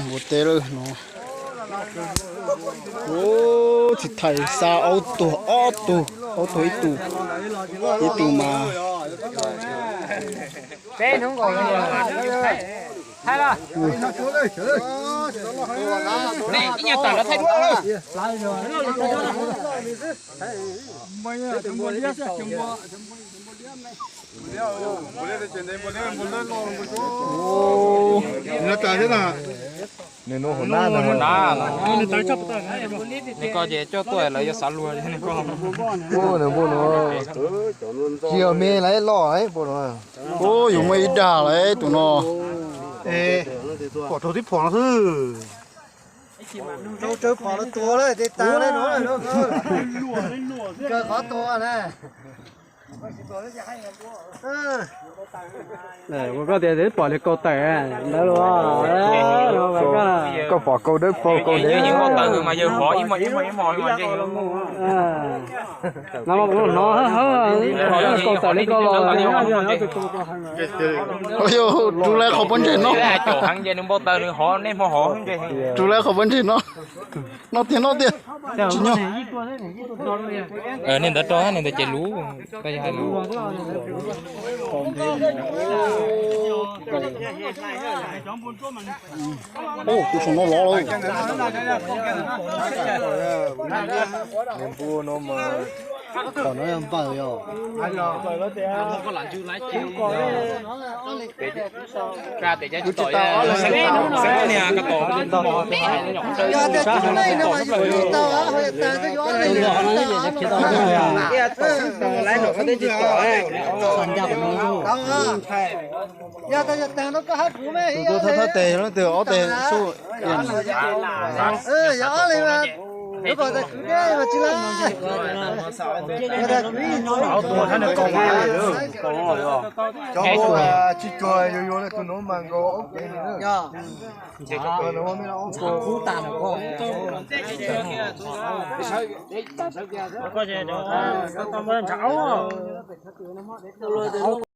Mus ua teb lawm no. Ub, txiv thais xa aub tuag ob tug, aub tuag ib tug, ib tug mas. Nws nuav hauv nab no. Nej koj ces coj tuaj lawv yuav xav luag. Nws npua no tsis yog me lawm, loj lawm npua no. Ub, yuav muaj ib dag lawm tus no. Pom rau tib phom no xwb. Tsawv pom lawv tua lawm, tes tas li no. Kaw qhov tua na. Koj tias pom li kaum tawm ntawd los. Koj pom kaum dawb paug kaum ntev. No mas kuv hnov hawb hawb, pom li kaum tawm li ko los. Rub lawv qhov pob ntseg no. Rub lawv qhov pob ntseg no. Noj tiag noj tiag. Tsis nyog. Nej ntawd rau, nej ntawd ces luv. Tus saum no lov lawm. Npua no mas, qhov no yog npawg yog. Yog tias tsis tau, yog tias tsis tau, yog tias tsis tau, yog tias tsis tau. Yog tau yog tag no koj hab kuv me. Tus tuaj thawb thawb tes, leej twg ob tes xub. Yog ob li mas, kuv pom tas kuv deb mas tsis laj. Yog tas kuv ib no, cov tsis cuag yuav yuav tus no mas nkaus ob kev li na.